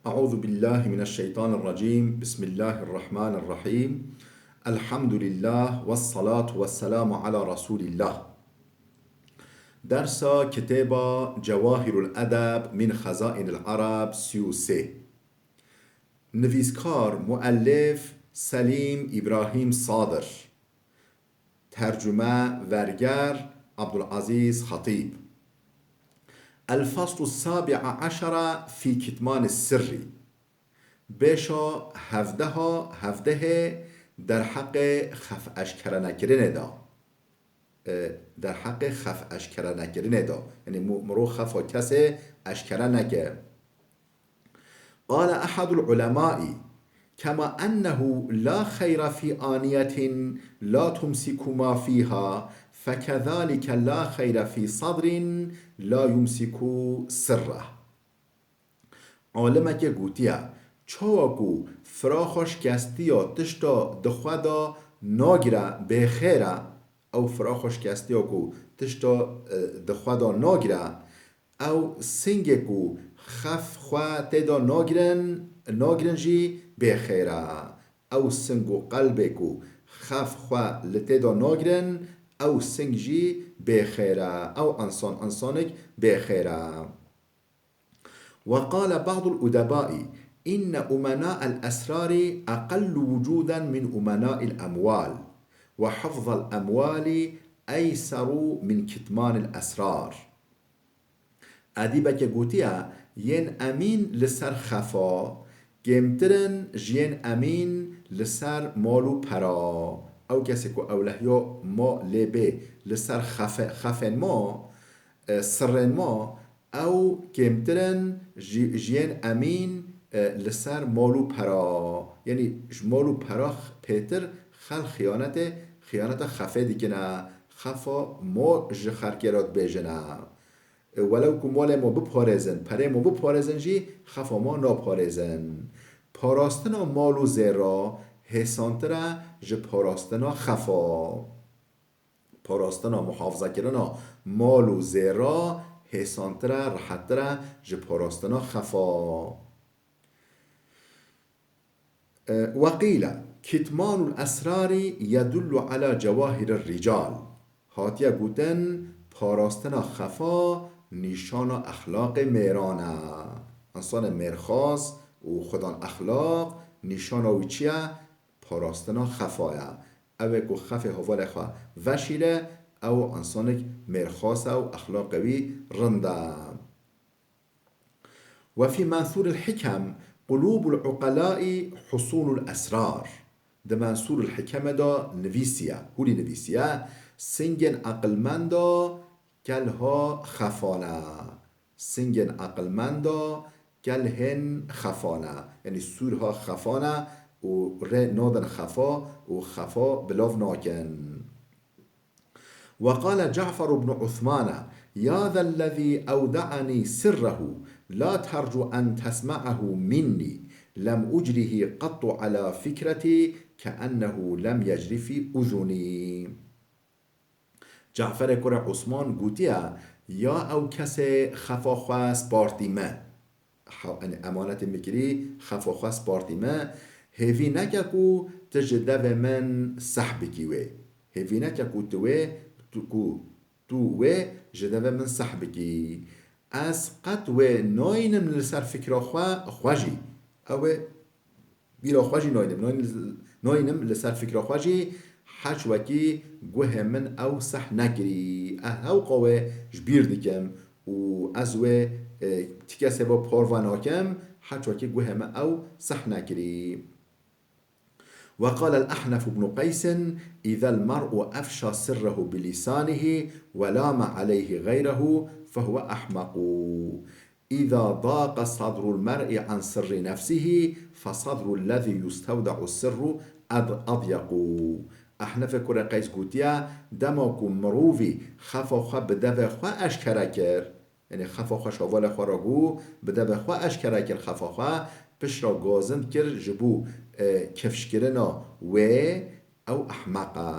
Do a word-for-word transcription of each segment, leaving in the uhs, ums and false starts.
أعوذ بالله من الشيطان الرجيم. بسم الله الرحمن الرحيم. الحمد لله والصلاة والسلام على رسول الله. Dersa kitêba Cewahirul Edeb min Xezainil Ereb sî û sê. Nivîskar, muellif Selîm Îbrahîm Sadir. Tercume, verger, Abdulazîz Xetîb. El-faslu sabi'a eşara fî kitmani sirrî. Bêşa hevdeha, hevdehê derheqê xef eşkerenekirinê de. E, derheqê xef eşkerenekirinê de. Yanî mu-, mirov xefa kesê eşkere neke. قال أحد العلماء: كما أنه لا خير في آنية لا تمسك ما فيها، فكذلك لا خير في صدر لا يمسك سره. Alimekê gotiye, çawa ku firaxa şikestiya tişta di xwe de nagire bêxêr e, ew firaxa şikestiya ku tişta, e, di xwe de nagire, ew singê ku xef xwe tê de nagirin, nagirin jî bêxêr e. Ew sing û qelbê ku xef xwe li tê de nagirin, ew sing jî bêxêr e. Ew insan, insanek bêxêr e. وقال بعض الأدباء: إن أمناء الأسرار أقل وجودا من أمناء الأموال، وحفظ الأموال أيسر من كتمان الأسرار. Edîbeke gotiye, yên emîn li ser xefa kêmtir in ji yên emîn li ser mal û pera. Ew kesê ku ewlehiya ma lê bê li ser xefe-, xefên ma, e, sirrên ma, ew kêmtir in ji, ji yên emîn, e, li ser mal û pera. Yanî ji mal û pera x-, pêtir xelk xiyanetê, xiyaneta xefê dikine. Xefa ma ji xelkê re dibêjine. E, welew ku malê ma biparêzin, perê ma biparêzin jî xefa ma naparêzin. Parastina mal û zêra hêsantir e ji parastina xefa. Parastina, muhafazakirina mal û zêra hêsantir e, rehettir e ji parastina xefa. E, وقيل: كتمان الأسرار يدل على جواهر الرجال. Hatiye gotin, parastina xefa nîşana exlaqê mêran e. Însanê mêrxas û xwedan exlaq nîşana wî çi ye? Parastina xefa ye. Ew ê ku xefê hevalê xwe veşîre, ew însanek mêrxas e û exlaqê wî rind e. وفي منثور الحكم: قلوب العقلاء حصون الأسرار. Di Mensûr el-Hikemê de nivîsiye, hûlî nivîsiye, singên eqilmenda kelha xefan e. Singên eqilmenda kelhên xefan e. Yanî sûrha xefan e û rê nadin xefa û xefa bi lav nakin. وقال جعفر بن عثمان: يا ذا الذي أودعني سره لا ترج أن تسمعه مني، لم أجره قط على فكرتي كأنه لم يجر في أذني. Caferê kurê Osman gotiye, ya ew kesê xefa xwe spartî me. He-, yanî emanetê min kirî, xefa xwe spartî me. Hêvî neke ku tu ji devê min seh bikî wê. Hêvî neke ku tu wê, tu, ku tu wê ji devê min seh bikî. Ez qet wê nayînim li ser fikra xwe, xwe jî. Ew ê bîra xwe jî nayînim. Nayînim, nayînim li ser fikra xwe jî, heç wekî guhê min ew seh nekirî. Ez hewqa wê ji bîr dikim û ez wê, e, ti kesê ve parve nakim, heç wekî guhê min ew seh nekirî. وقال الأحنف بن قيس: إذا المرء أفشى سره بلسانه ولام عليه غيره فهو أحمق. إذا ضاق صدر المرء عن سر نفسه فصدر الذي يستودع السر أض-، أضيق. Ehnefê kurê Qeys gotiye, dema ku mirovî xefa xwe bi devê xwe eşkere kir, yanî xefa xwe ji hevalê xwe re got, bi devê xwe eşkere kir xefa xwe, piştre gazind kir ji bo, e, kifşkirina wê, ew ehmeq e.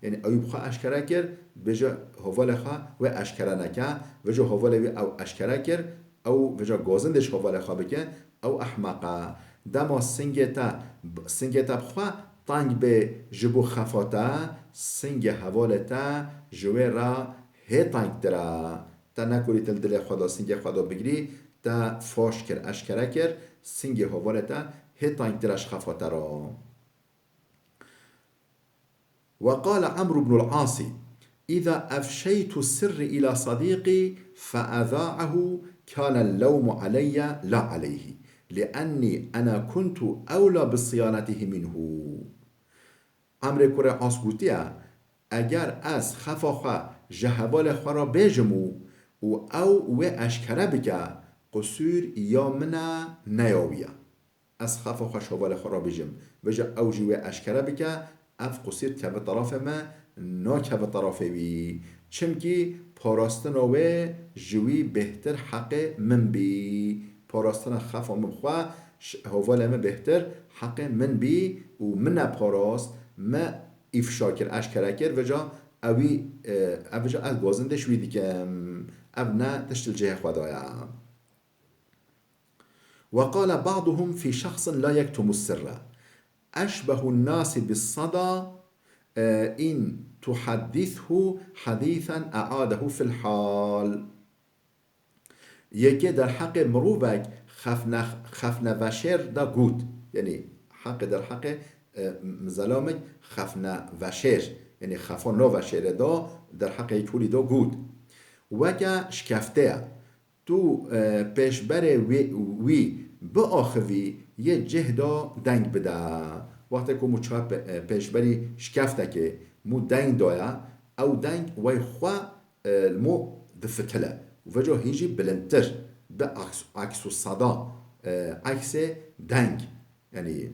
Yanî ew bi xwe eşkere kir, bêje hevalê xwe wê eşkere neke, vêca hevalê wî ew eşkere kir, ew vêca gazindê ji hevalê xwe bike, Ew ehmeq e. Dema singê te, singê te bi xwe teng bê ji bo xefa te, singê hevalê te ji wê re hê tengtir e. Te nekorî te li dilê xwe de, singê xwe de bigirî, te faş kir, eşkere kir, singê hevalê te hê tengtir e ji xefa te re. وقال عمرو بن العاص: إذا أفشيت سري إلى صديقي فأذاعه كان اللوم علي لا عليه، لأني أنا كنت أولى بصيانته منه. Emrê kurê As gotiye, eger ez xefa xwe ji hevalê xwe re bêjim û, û ew wê eşkere bike, qisûr ya min e, ne ya wî ye. Ez xefa xwe ji hevalê xwe re bêjim. Vêca ew jî wê eşkere bike, ev qusîr dikeve terafê me, nakeve terafê wî. Çimkî parastina wê ji wî bêhtir heqê min bî. Parastina xefa min bi xwe, ji hevalê min bêhtir heqê min bî û min neparast, me îfşa kir, eşkere kir, vêca ewî, e, ev vêca ez gazindê ji wî dikim. Ev ne tişt li cihê xwe de ye. وقال بعضهم في شخص لا يكتم السر: أشبه الناس بالصدى، آه، إن تحدثه حديثا أعاده في الحال. Yekê derheqê mirovek xefne-, xefneveşêr de got. Yanî heqê derheqê, e, zelamik xefneveşêr. Yanî xefa naveşêre de derheqê yek holî de got. Weke şkefte ye. Tu, e, pêşberê wê, wî biaxivî yê cih de deng bide. Wextê ku mû çawa pê-, e, pêşberî şkeftekê mû deng daye, ew deng wey xwe, e, li mû difitile. Û veco hîn jî bilindtir bi aks-, aks û seda, e, eksê deng. Yanî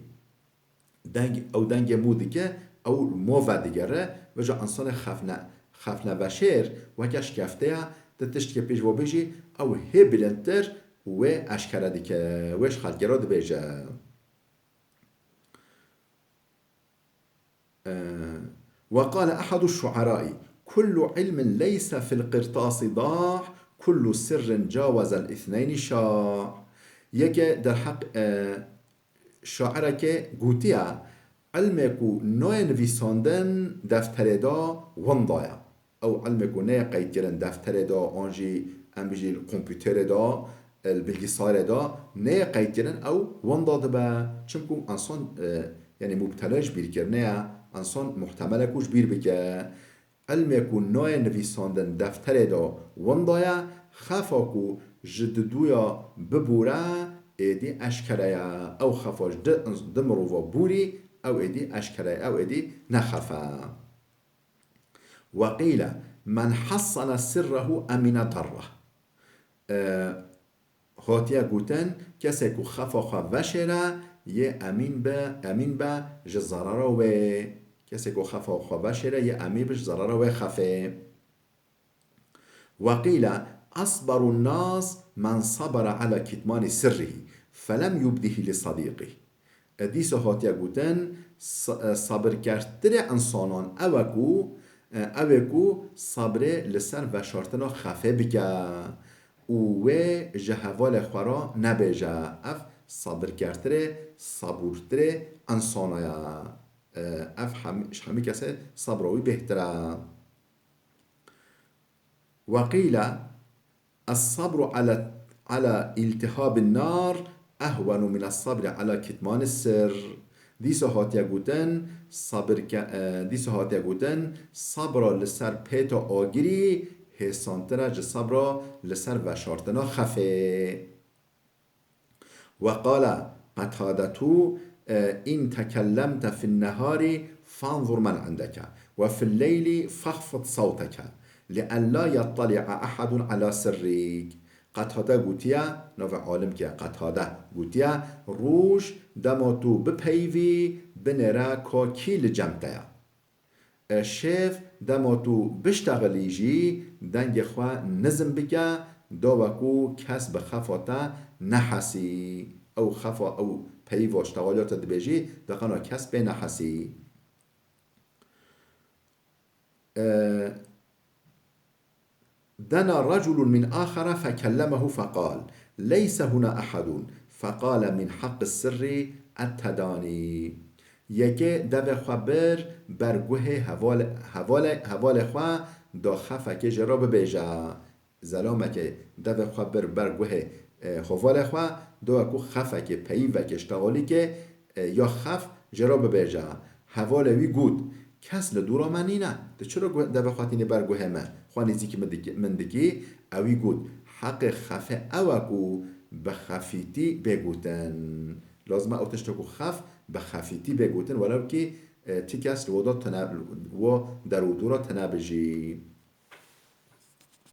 deng, ew dengê mû dike, ew mo vedigere, vêca însanê xefne-, xefneveşêr weke şkefte ye, tu tiştekê pêş ve bêjî, ew hê bilindtir wê eşkere dike, wê ji xelkê re dibêje. Ee, وقال أحد الشعراء: كل علم ليس في القرطاس ضاع، كل سر جاوز الاثنين شاع. Yeke derheq, e, şairekê gotiye, ilmê ku nayê nivîsandin defterê de winda ye. Ew ilmê ku neyê qeydkirin defterê de, an jî em bijî li kompûterê de, li bilgisayarê de neyê qeydkirin, ew winda dibe. Çimku însan, e, yanî mubtela ji bîrkirinê ye, însan muhtemelek û ji bîr bike. Ilmê ku nayê nivîsandin defterê de winda ye, xefa ku ji diduya bibûre êdî eşkere ye. Ew xefa ji di, di mirova bûrî, ew êdî eşkere ye, ew êdî ne xef e. وقيل من حصن سره أمن ضره. E, hatiye gotin, kesê ku xefa xwe veşêre, yê emîn be, emîn be ji zerera wê. Kesê ku xefa xwe veşêre, yê emîn be ji zerera wê xefê. وقيل أصبر الناس من صبر على كتمان سره فلم يبده لصديقه. E, dîsa hatiye gotin, sa-, e, sabirkertirê însanan ew e ku, e, ew ê ku sabrê li ser veşartina xefê bike û wê ji hevalê xwe re nebêje, ev sabirkertirê, sabûrtirê însana ye. E, ev hem-, ji hemî kesê sabra wî bêhtir e. وقيل الصبر على، على التهاب النار أهون من الصبر على كتمان السر. Dîsa hatiye gotin, sabir ke-, e, dîsa hatiye gotin, sabra li ser pêta agirî hêsantir e ji sabra li ser veşartina xefê. وقال قتادة، إن تكلمت في النهار فانظر من عندك، وفي الليل فاخفض صوتك، لئلا يطلع أحد على سرك. Qetade gotiye, navê alimkê Qetade gotiye, roj dema tu bipeyivî, binêre ka kî li cem te ye. E, şev dema tu biştexilî jî dengê xwe nizm bike, dawa ku kes bi xefa te nehesî. Ew xefa, ew peyva ji texaliya te dibêjî, deqena kes pê nehesî. E, دنا رجل من آخر فكلمه فقال: ليس هنا أحد، فقال من حق السر التداني. Yekê devê xwe bir ber guhê heval-, hevalê, hevalê xwe da xefekê jê re bibêje. Zelamekê devê xwe bir ber guhê, e, hevalê xwe, da ku xefekê, peyivekê, ji texalîkê, e, ya xef jê re bibêje. Hevalê wî got, kes li dûra me nîne. Tu çira guh-, devê xwe tînî ber guhê me? Xwe nêzîkî min dikî, min dikî. Ewî got, heqê xefê ew e ku bi xefîtî bê gotin. Lazim e ew tiştê ku xef bi xefîtî bê gotin, welew kî, e, ti kes li wo de tune, wo der û dûra tune bijî.